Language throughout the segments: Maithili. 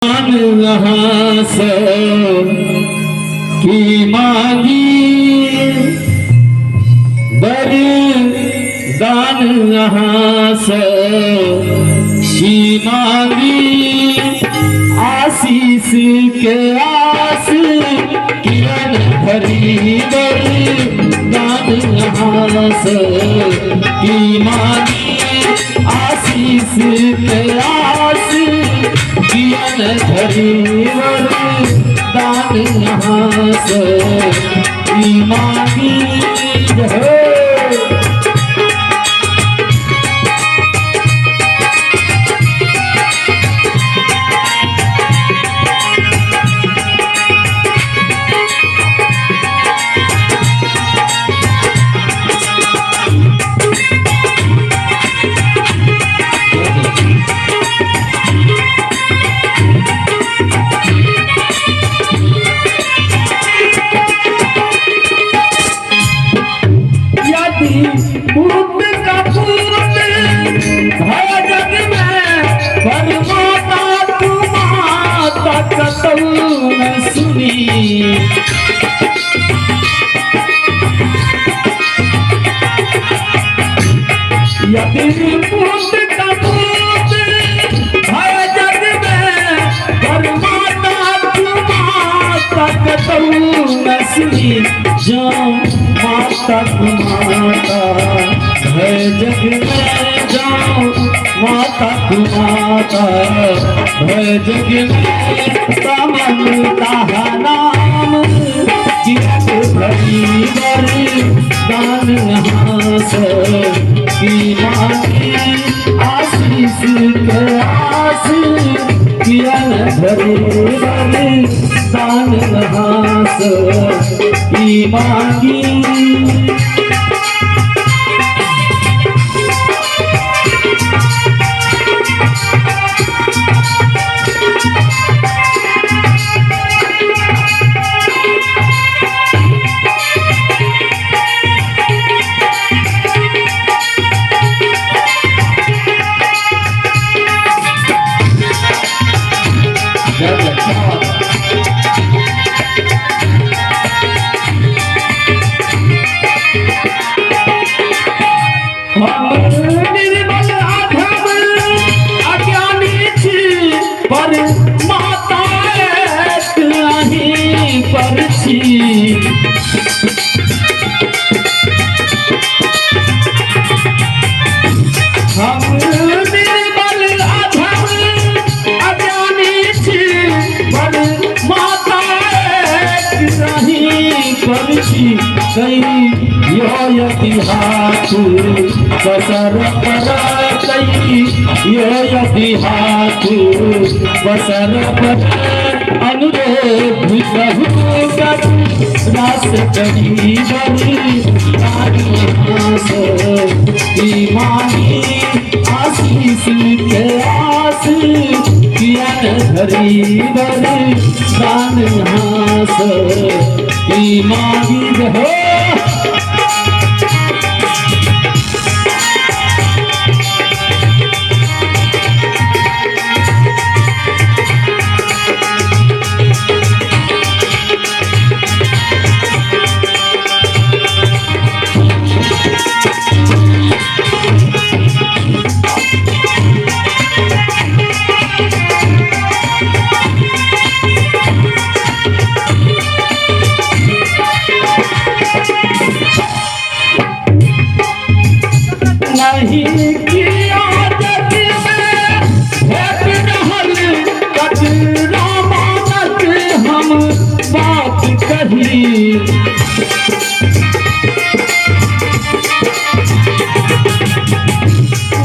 अहाँ से की मांगी, वरदान अहाँ से की मांगी, आशीष के आस किरण भरी, वरदान अहाँ से की मांगी, आशीष के आस किरण धरी, वरदान अहाँ से की मांगी हो। यदि पूत का पूत भय जग में, पर माता तू माता कतौ न सुनी। यदि पूत का पूत भय जग में, पर माता तू माता कतौ न सुनी, जो माता कुमाता है जग में, जाओ माता कुमाता है जग में, तमन ताहा नाम किरत भरी, वरदान हास की मांगी, आशीष के आस किरण भरी, वरदान हास की मांगी। जय जय, क्या बात है। हम निर्बल अधम अज्ञानी छी, पर माता एक अहीं पर छी। हम निर्बल अधम अज्ञानी छी, पर माता एक अहीं पर छी। कई यो यदि हाथ बसर पर, कई यो यदि हाथ बसर पर, अनुरोध कहू कर रास करी, वरदान हास की मांगी, आशीष के आस किरण धरी, वरदान हास की मांगी हो। नहीं किया जग में भेट रहल ककरा मानक हम बात कही।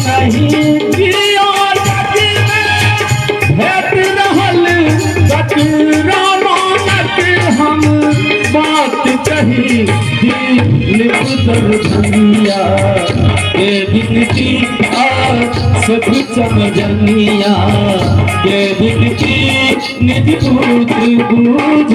नहीं किया जग में भेट रहल ककरा मानक हम बात कही। दिल दरभंगिया के बिनती आ सब चमजनिया के बिनती, निज पुत्र बूझ।